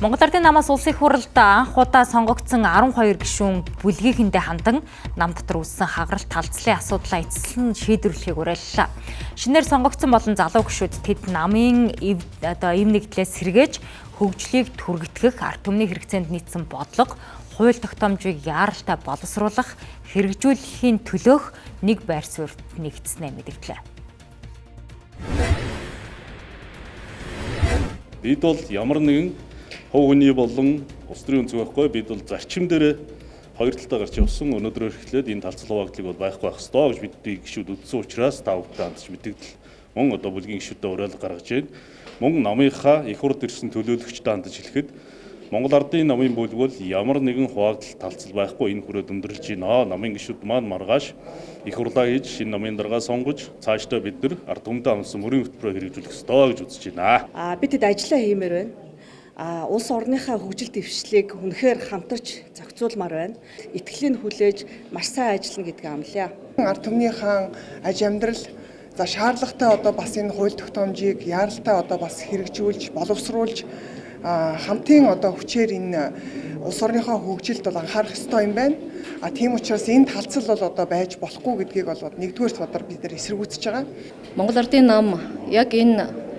Монгол Ардын намаас улсын их хурлд анх удаа сонгогдсон 12 гишүүн бүлгийнхэндээ хандан нам дотор үүссэн хагарал талцлын асуудлаа эцэслэн шийдвэрлэхийг уриаллаа. Шинээр сонгогдсон болон залуу гишүүд тэд намын одоо эв нэгдлээс сэргээж хөгжлийг түргэтгэх, ард түмний хэрэгцээнд нийцсэн бодлого, хууль тогтоомжийг яаралтай боловсруулах, хэрэгжүүлэхийн төлөөх нэг байр суурьт нэгдснээ мэдгдлээ. Бид бол ямар нэгэн хувь хүний болон улс төрийн өнцөг байхгүй, бид бол зарчим дээр хоёр талдаа гарч явсан. Өнөөдрөөр эхлээд энэ талцал хуваагдлыг бол байхгүй байх ёстой гэж бидний гишүүд үзсэн учраас та бүхэндээ хандж мэдэгдэл мөн одоо бүлгийн гишүүдэд уриалга гаргаж байна. Мөн намынхаа их хурд ирсэн төлөөлөгчдөд хандаж хэлэхэд Монгол Ардын намын бүлэг бол ямар нэгэн хуваагдал талцал байхгүй энэ хүрээд өндөрлж байна. Намын гишүүд маань маргааш их хурлаа хийж шинэ намын даргаа сонгож цаашдаа бид нар ард түмэндээ амласан мөрийн хөтөлбөрөөр хэрэгжүүлэх ёстой гэж үзэж байна. Би тэд ажиллаа хиймээр байна. Улс орныхаа хөгжил дэвшлийг үнэхээр хамтарч зохицуулмаар байна. Итгэлийг хүлээж маш сайн ажиллана гэдгийг амлая. Ард түмнийхэн аж амьдрал за шаардлагатай одоо бас энэ хууль тогтоомжийг яаралтай одоо бас хэрэгжүүлж боловсруулж хамтын одоо хүчээр энэ улс орныхоо хөгжилд бол анхаарах ёстой юм байна. Тийм учраас энэ талцал бол одоо байж болохгүй гэдгийг бол нэгдүгээр бодор бид нар эсэргүүцэж байгаа. Монгол Ардын нам яг энэ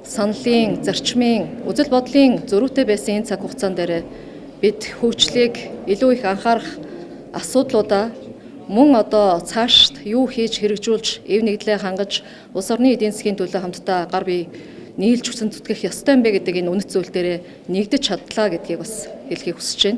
саналын, зарчмын, үзэл бодлын зөрүүтэй байсан энэ цаг хугацаан дээр бид хөгжлийг илүү их анхаарах асуудлуудаа мөн одоо цаашд юу хийж хэрэгжүүлж эв нэгдлээ хангаж улс орны эдийн засгийн төлөө хамтдаа гар бие нийлж хүсэн зүтгэх ёстой юм бэ гэдэг энэ үнэт зүйл дээр нэгдэж чадлаа гэдгийг бас хэлхийг хүсэж байна.